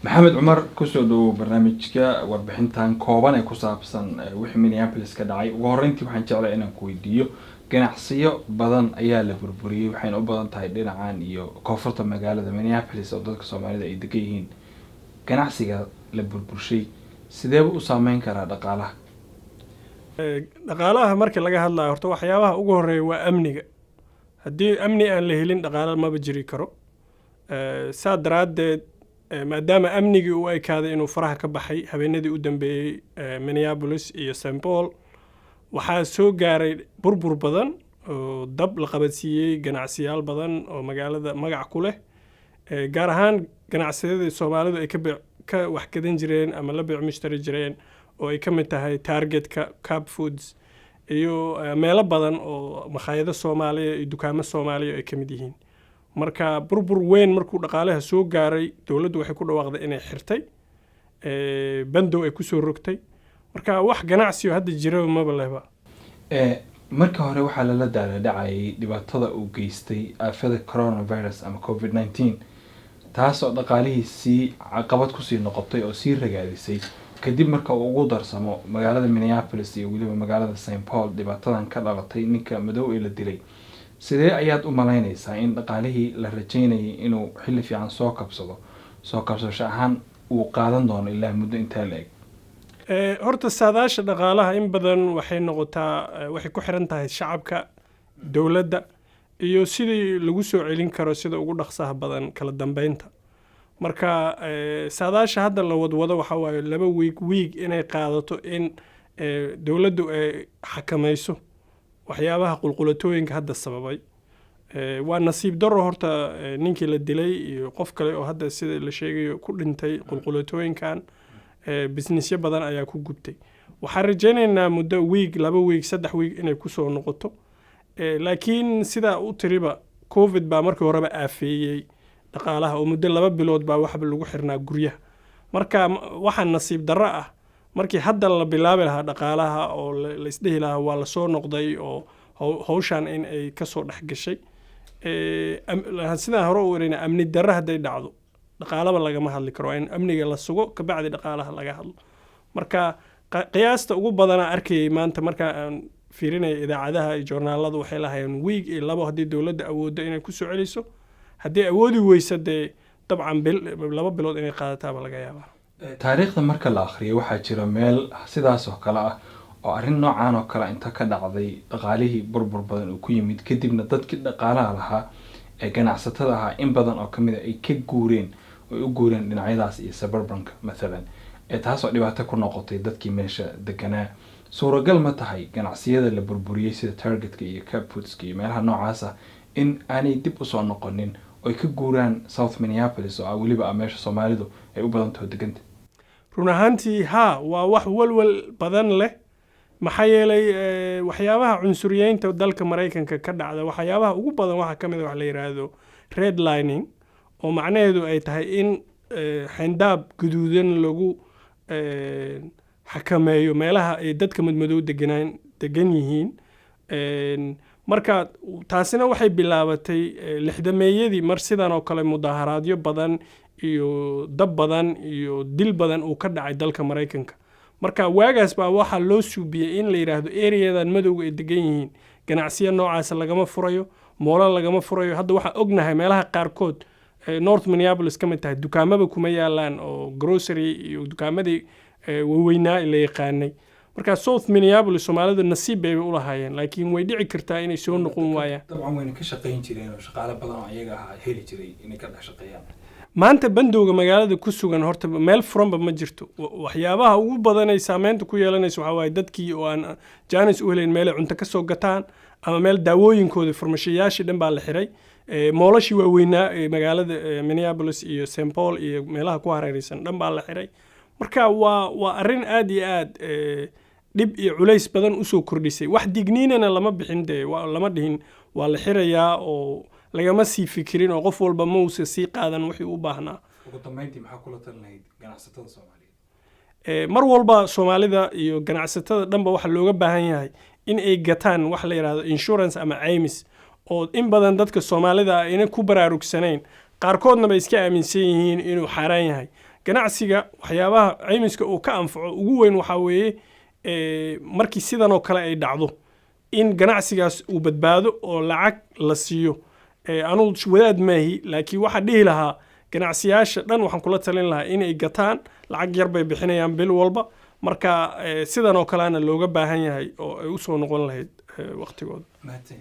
Maxamed Cumar, kusoo dhawow barnaamijka. Warbixintan kooban ee ku saabsan wixii Minneapolis ka dhacay, ugu horreyntii waxaan jeclay inaan ku weydiiyo: ganacsiyo badan ayaa la burburiyey, waxayna u badan tahay dhinacan iyo koonfurta magaalada Minneapolis oo dadka Soomaalida ay degan yihiin. Ganacsiga la burburshay sideeba u saameyn karaa dhaqaalaha? Dhaqaalaha marka laga hadlayo, horta waxyaabaha ugu horeeya waa amniga. Haddii amni aan la helin, dhaqaalo maba jiri karo. Saa daraaddeed, maadaama amnigii uu ekaaday inuu faraha ka baxay habeenadii u dambeeyey Minneapolis iyo St Paul, waxaa soo gaaray burbur badan oo dab la qabadsiiyey ganacsiyaal badan oo magaalada magac ku leh, gaar ahaan ganacsiyadii Soomaalidu ay ka waxgadan jireen ama la beec mushtari jireen, oo ay ka mid tahay Targetka, Cub Foods iyo meelo badan oo makhaayado Soomaaliya iyo dukaamo Soomaaliya ay ka mid yihiin. Marka burbur weyn markuu dhaqaalaha soo gaaray, dowladdu waxay ku dhawaaqday inay xirtay, bandow ay kusoo rogtay. Marka wax ganacsi oo hadda jiraba maba lehba. Marka hore waxaa lala daaladhacayay dhibaatada uu geystay aafada coronavirus ama COVID-19, taasoo dhaqaalihii sii caqabad kusii noqotay oo sii ragaadisay. Kadib marka uu ugu darsamo magaalada Minneapolis iyo weliba magaalada St Paul dhibaatadan ka dhalatay, ninka madow ee la dilay, sidee ayaad u malaynaysaa in dhaqaalihii la rajeynayay inuu xilli fiican soo kabsado, soo kabsasho ahaan uu qaadan doono ilaa muddo intaa la eg? Horta saadaasha dhaqaalaha in badan waxay noqotaa, waxay ku xiran tahay shacabka, dowladda iyo sidii lagu soo celin karo sida ugu dhaqsaha badan kala dambeynta. Marka saadaasha hadda la wadwado waxaa waaye 2 wiig, wiig inay qaadato in dowladdu ay xakamayso waxyaabaha qulqulatooyinka hadda sababay. Waa nasiib daro horta ninkii la dilay iyo qof kale oo hadda sida la sheegayo ku dhintay qulqulatooyinkan. Businessyo badan ayaa ku gubtay. Waxaan rajaynaynaa muddo wiig, 2 wiig, 3 wiig inay kusoo noqoto. Laakiin sidaa u tiriba, COVID baa markii horeba aafeeyey dhaqaalaha, oo muddo 2 bilood baa waxba lagu xirnaa guryaha. Marka waxaa nasiib darro ah markii hadda la bilaabi lahaa dhaqaalaha oo la isdhihi lahaa waa lasoo noqday oo hawshan in ay kasoo dhex gashay. Sidaan hore u ereyna, amni darro hadday dhacdo dhaqaalaba lagama hadli karo. Waa in amniga la sugo, kabacdi dhaqaalaha laga hadlo. Marka qiyaasta ugu badanaa arkayay maanta marka aan fiirinaya idaacadaha iyo joornaalada, waxay lahaayeen wiig iyo labo haddii dowladda awooddo inay kusoo celiso. Haddii awoodi weysa, dee dabcan bil, 2 bilood inay qaadataaba laga yaabaa. Taariikhda marka la akhriyo, waxaa jira meel sidaas oo kale ah oo arrin noocan oo kale inta ka dhacday dhaqaalihii burbur badan uu ku yimid, kadibna dadkii dhaqaalaha lahaa ee ganacsatada ahaa in badan oo kamid a ay ka guureen oo ay u guureen dhinacyadaas iyo suburbanka mathalan, ee taasoo dhibaato ku noqotay dadkii meesha deganaa. Suuragal ma tahay ganacsiyada la burburiyey sida Targetka iyo Cub Foodska iyo meelaha noocaas ah in aanay dib usoo noqonin oo ay ka guuraan South Minneapolis, oo ah weliba ah meesha Soomaalidu ay u badan taho deganta? Run ahaantii haa, waa wax walwal badan leh. Maxaa yeelay, waxyaabaha cunsuriyeynta dalka Maraykanka ka dhacda, waxyaabaha ugu badan waxaa ka mid a wax la yidhaahdo redlining, oo macnaheedu ay tahay in xayndaab guduudan lagu xakameeyo meelaha ay dadka madmadow deganaan degan yihiin. Marka taasina waxay bilaabatay lixdameeyadii, mar sidan oo kale mudaaharaadyo badan iyo dab badan iyo dil badan uu ka dhacay dalka Maraykanka. Marka waagaas baa waxaa loo suubiyey in la yidhaahdo areadan madowga ay degan yihiin ganacsiyo noocaas lagama furayo, moolo lagama furayo. Hadda waxaan ognahay meelaha qaarkood, North Minneapolis ka mid tahay, dukaamaba kuma yaalaan oo grocery iyo dukaamadii waaweynaa la yaqaanay. Marka South Minneapolis Soomaalidu nasiib bayba u lahaayeen, laakiin way dhici kartaa inay soo noqon waayaan. Dabcan wayna ka shaqayn jireen oo shaqaale badan oo iyaga ahaa heli jiray inay ka dhex shaqeeyaan. Maanta bandowga magaalada ku sugan horta meel furanba ma jirto. Waxyaabaha ugu badan ay saameynta ku yeelanayso waxaa waaye dadkii oo aan jaanis u helayn meelay cunto ka soo gataan ama meel daawooyinkooda. Farmashiyaashii dhan baa la xiray. Moolashii waaweynaa ee magaalada Minneapolis iyo St Paul iyo meelaha ku hareeraysan dhan baa la xiray. Marka waa arrin aad iyo aad dhib iyo culays badan usoo kordhisay. Wax digniinana lama bixin, dee lama dhihin waa la xirayaa oo lagama sii fikirin, oo qof walba mausa sii qaadan wixii u baahnaa. Ugu dambeyntii, maxaa kula talin lahayd ganacsatada Soomaaliyeed? Mar walba Soomaalida iyo ganacsatada dhanba waxaa looga baahan yahay in ay gataan wax la yidhaahdo insurance ama caymis, oo in badan dadka Soomaalida ah ayna ku baraarugsanayn, qaarkoodna bay iska aaminsan yihiin inuu xaaraan yahay. Ganacsiga waxyaabaha caymiska uu ka anfaco ugu weyn waxaa weeye markii sidan oo kale ay dhacdo in ganacsigaas uu badbaado oo lacag la siiyo. Anugu wadaad maahi, laakiin waxaa dhihi lahaa ganacsiyaasha dhan waxaan kula talin lahaa inay gataan. Lacag yar bay bixinayaan bil walba. Marka sidan oo kalena looga baahan yahay oo ay usoo noqon lahayd waqtigooda. Mahadsan.